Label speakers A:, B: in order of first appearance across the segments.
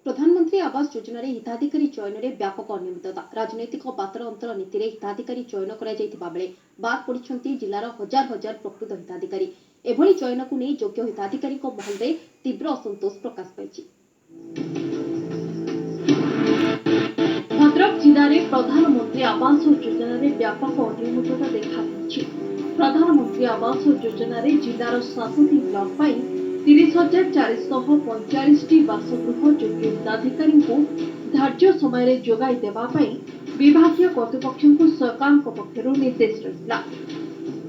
A: ପ୍ରଧାନମନ୍ତ୍ରୀ ଆବାସ ଯୋଜନାରେ ହିତାଧିକାରୀ ଚୟନରେ ବ୍ୟାପକ ଅନିୟମିତତା। ରାଜନୈତିକ ପାତର ଅନ୍ତର ନୀତିରେ ହିତାଧିକାରୀ ଚୟନ କରାଯାଇଥିବା ବେଳେ ବାଦ୍ ପଡ଼ିଛନ୍ତି ଜିଲ୍ଲାର ହଜାର ହଜାର ପ୍ରକୃତ ହିତାଧିକାରୀ। ଏଭଳି ଚୟନକୁ ନେଇ ଯୋଗ୍ୟ ହିତାଧିକାରୀଙ୍କ ମହଲରେ ତୀବ୍ର ଅସନ୍ତୋଷ ପ୍ରକାଶ ପାଇଛି। ଭଦ୍ରକ ଜିଲ୍ଲାରେ ପ୍ରଧାନମନ୍ତ୍ରୀ ଆବାସ ଯୋଜନାରେ ବ୍ୟାପକ ଅନିୟମିତତା ଦେଖାଦେଇଛି। ପ୍ରଧାନମନ୍ତ୍ରୀ ଆବାସ ଯୋଜନାରେ ଜିଲ୍ଲାର 7ଟି ବ୍ଲକ ପାଇଁ 30,445ଟି ବାସଗୃହ ଯୋଗ୍ୟ ହିତାଧିକାରୀଙ୍କୁ ଧାର୍ଯ୍ୟ ସମୟରେ ଯୋଗାଇ ଦେବା ପାଇଁ ବିଭାଗୀୟ କର୍ତ୍ତୃପକ୍ଷଙ୍କୁ ସରକାରଙ୍କ ପକ୍ଷରୁ ନିର୍ଦ୍ଦେଶ ରହିଥିଲା।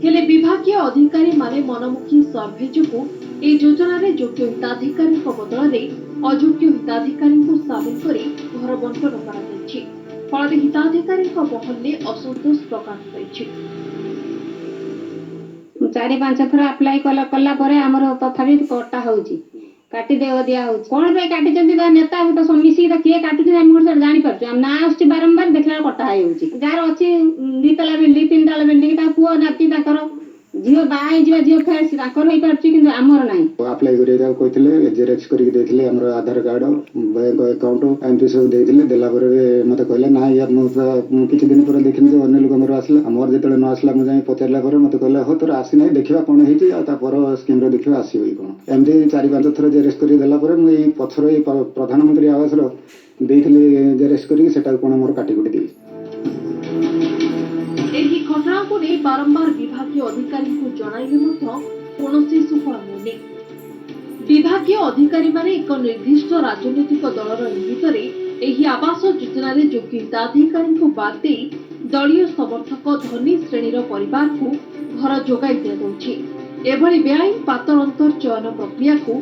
A: ହେଲେ ବିଭାଗୀୟ ଅଧିକାରୀମାନେ ମନମୁଖୀ ସର୍ଭେ ଯୋଗୁଁ ଏହି ଯୋଜନାରେ ଯୋଗ୍ୟ ହିତାଧିକାରୀଙ୍କ ବଦଳରେ ଅଯୋଗ୍ୟ ହିତାଧିକାରୀଙ୍କୁ ସାମିଲ କରି ଘର ବଣ୍ଟନ କରାଯାଇଛି। ଫଳରେ ହିତାଧିକାରୀଙ୍କ ମହଲରେ ଅସନ୍ତୋଷ ପ୍ରକାଶ ପାଇଛି।
B: 4-5 ଥର ଆପ୍ଲାଏ କଲା ପରେ ଆମର ତଥାପି କଟା ହଉଛି, କାଟି ଦିଆ ହଉଛି। କଣ ପାଇଁ କାଟିଛନ୍ତି ତା ନେତା ସହିତ ସବୁ ମିଶିକି ତା କିଏ କାଟୁଛନ୍ତି, ଆମେ କଣ ସେଟା ଜାଣିପାରୁଛୁ? ଆମ ନାଁ ଆସୁଛି ବାରମ୍ବାର, ଦେଖିଲା ବେଳକୁ କଟା ହେଇଯାଉଛି। ଯାହାର ଅଛି 2 ତାଲା ବିଲ୍ଡିଂ, 3 ତାଲା ବିଲ୍ଡିଂ, ତାଙ୍କ ପୁଅ ନାତି, ତାଙ୍କର ଝିଅ ବାହା ହେଇଯିବା ଝିଅ ଫେର ତାଙ୍କର ହେଇପାରୁଛି, କିନ୍ତୁ ଆମର ନାହିଁ।
C: ଆପ୍ଲାଏ କରିବାକୁ କହିଥିଲେ, ଜେରକ୍ସ କରିକି ଦେଇଥିଲେ ଆମର ଆଧାର କାର୍ଡ, ବ୍ୟାଙ୍କ ଆକାଉଣ୍ଟ, ଏମିତି ସବୁ ଦେଇଥିଲେ। ଦେଲା ପରେ ବି ମତେ କହିଲେ ନା ଇଏ ମୁଁ କିଛି ଦିନ ପରେ ଦେଖିଲି ଯେ ଅନ୍ୟ ଲୋକଙ୍କର ଆସିଲା, ମୋର ଯେତେବେଳେ ନ ଆସିଲା ମୁଁ ଯାଇ ପଚାରିଲା ପରେ ମତେ କହିଲେ ହଉ ତୋର ଆସିନାହିଁ, ଦେଖିବା କଣ ହେଇଛି, ଆଉ ତା ପର ସ୍କିମ୍ରେ ଦେଖିବା ଆସିବ କି କଣ। ଏମିତି 4-5 ଥର ଜେରକ୍ସ କରିକି ଦେଲା ପରେ ମୁଁ ଏଇ ପଛର ଏଇ ପ୍ରଧାନମନ୍ତ୍ରୀ ଆବାସର ଦେଇଥିଲି ଜେରକ୍ସ କରିକି, ସେଟାକୁ କଣ ମୋର କାଟି କୁଟି ଦେଇଛି।
A: ଏହି ଘଟଣାକୁ ନେଇ ବାରମ୍ବାର ବିଭାଗୀୟ ଅଧିକାରୀଙ୍କୁ ଜଣାଇଲେ ମଧ୍ୟ କୌଣସି ସୁଫଳ ମିଳୁନି। ବିଭାଗୀୟ ଅଧିକାରୀମାନେ ଏକ ନିର୍ଦ୍ଦିଷ୍ଟ ରାଜନୈତିକ ଦଳର ଇଙ୍ଗିତରେ ଏହି ଆବାସ ଯୋଜନାରେ ଯୋଗ୍ୟ ହିତାଧିକାରୀଙ୍କୁ ବାଦ୍ ଦେଇ ଦଳୀୟ ସମର୍ଥକ ଧନୀ ଶ୍ରେଣୀର ପରିବାରକୁ ଘର ଯୋଗାଇ ଦିଆଯାଉଛି। ଏଭଳି ବେଆଇନ ପାତର ଅନ୍ତର ଚୟନ ପ୍ରକ୍ରିୟାକୁ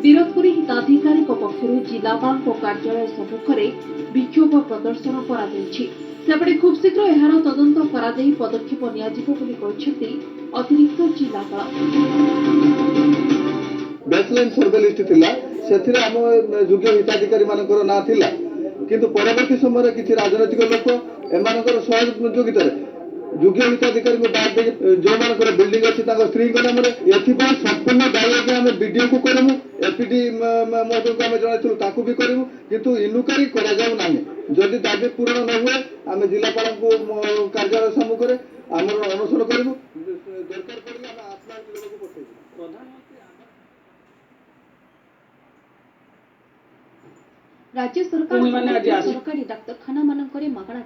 A: ବିରୋଧ କରି ହିତାଧିକାରୀଙ୍କ ପକ୍ଷରୁ ଜିଲ୍ଲାପାଳଙ୍କ କାର୍ଯ୍ୟାଳୟ ସମ୍ମୁଖରେ ବିକ୍ଷୋଭ ପ୍ରଦର୍ଶନ କରାଯାଇଛି। ସେପଟେ ଖୁବ୍ ଶୀଘ୍ର ଏହାର ତଦନ୍ତ କରାଯାଇ ପଦକ୍ଷେପ ନିଆଯିବ ବୋଲି କହିଛନ୍ତି ଅତିରିକ୍ତ ଜିଲ୍ଲାପାଳ।
D: ବେସଲାଇନ୍ ସର୍ଭେ ଲିଷ୍ଟ ଥିଲା, ସେଥିରେ ଆମ ଯୋଗ୍ୟ ହିତାଧିକାରୀ ମାନଙ୍କର ନାଁ ଥିଲା, କିନ୍ତୁ ପରବର୍ତ୍ତୀ ସମୟରେ କିଛି ରାଜନୈତିକ ଲୋକ ଏମାନଙ୍କର ସହଯୋଗିତାରେ ଯୋଗ୍ୟ ହିତାଧିକାରୀଙ୍କୁ ବାଦ ଦେଇକି ଯେଉଁମାନଙ୍କର ବିଲ୍ଡିଂ ଅଛି ତାଙ୍କ ସ୍ତ୍ରୀଙ୍କ ନାମରେ। ଏଥିପାଇଁ ସମ୍ପୂର୍ଣ୍ଣ ଦାୟୀ ଆଜ୍ଞା ଆମେ ବିଡିଓଙ୍କୁ କରିବୁ, ଏପିଡି ମହୋଦୟଙ୍କୁ ଆମେ ଜଣାଇଥିଲୁ, ତାକୁ ବି କରିବୁ, କିନ୍ତୁ ଇନକ୍ୱାରି କରାଯାଉ ନାହିଁ। ଯଦି ଦାବି ପୂରଣ ନ ହୁଏ ଆମେ ଜିଲ୍ଲାପାଳଙ୍କୁ କାର୍ଯ୍ୟାଳୟ ସମ୍ମୁଖରେ ଆମର ଅନଶନ କରିବୁ, ଦରକାର ପଡ଼ିଲେ ଆମେ ଆତ୍ମାହୁତି ଦେବାକୁ ପଛେଇବୁ।
A: ରାଜ୍ୟ ସରକାର ସରକାରୀ ଡାକ୍ତରଖାନାମାନଙ୍କରେ ମାଗଣା